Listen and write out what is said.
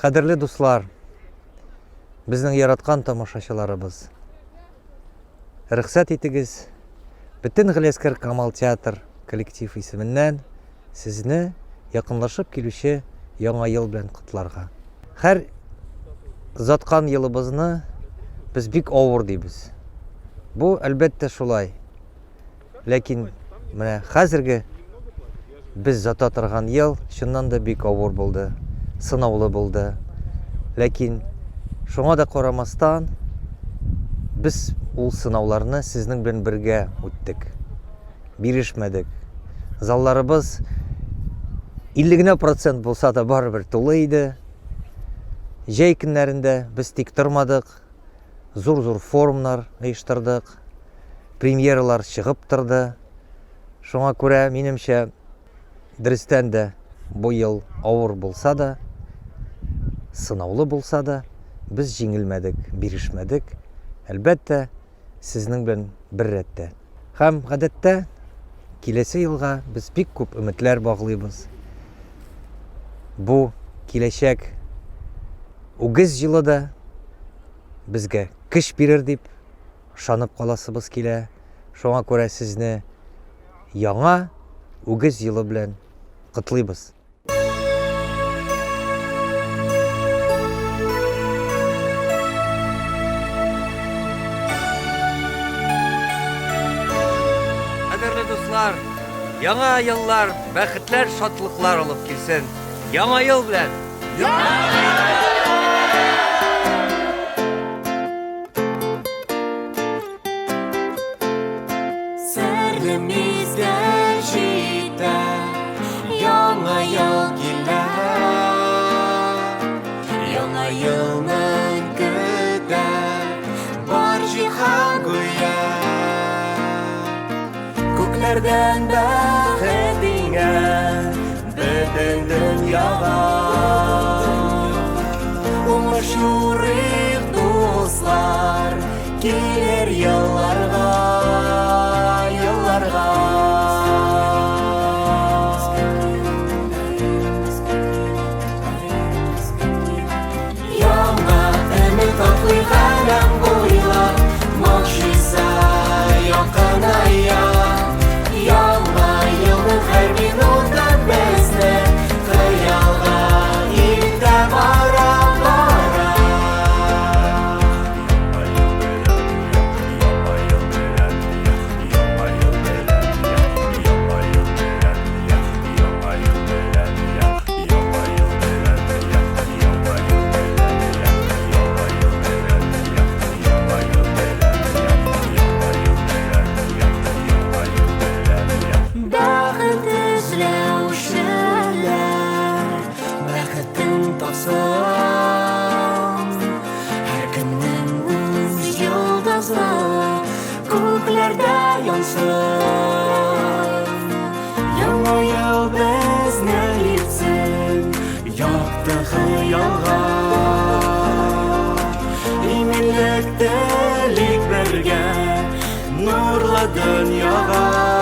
Кадерле дуслар, безнең яраткан тамашачыларыбыз, рөхсәт итегез, бөтен Галиәскәр Камал театр коллектив исеменнән сезне якынлашып килүче Яңа ел белән котларга. Һәр заткан елыбызны без бик авыр дибез. Бу, әлбәттә, шулай. Ләкин менә хәзерге без зата торган ел чыннан да бик авыр булды, сынаулы булды. Ләкин шуңа да карамастан, без ул сынауларны сезнең белән бергә үттек. Бирешмәдек. Залларыбыз 50 генә процент булса да барыбер тулы иде. Җәй көннәрендә без тик тормадык. Зур-зур форумнар оештырдык, премьералар чыгып торды. Шуңа күрә, минемчә, дөрестән дә бу ел авыр булса да, сынаулы булса да, без җиңелмәдек, бирешмәдек. Әлбәттә, сезнең белән бер рәттә. Һәм, гадәттә, киләсе елга без бик күп өметләр баглыйбыз. Бу киләчәк үгез елы да безгә көч бирер дип ышанып каласыбыз килә. Шуңа күрә сезне яңа үгез елы белән котлыйбыз. Кадерле дуслар, яңа еллар бәхетләр, шатлыклар алып килсен. Яңа ел белән! Яңа ел! Серле мизгел җитә, Яңа ел килә. Яңа елны көтә бар җиһан гүя. Күкләрдән бәхет иңә бөтен дөньяга. Уңыш юрыйк, дуслар, килер елларга, елларга. Яңа өмет атлый галәм буйлап, Могҗиза якыная. Яңа елның һәр минуты безне хыялга илтә бара, бара. Бәхет эзләүчеләр бәхетен тапсын. Һәркемнең үз йолдызы күкләрдә янсын. Яңа ел безне илтсен якты хыялга. Иминлек телик бергә нурлы дөньяга.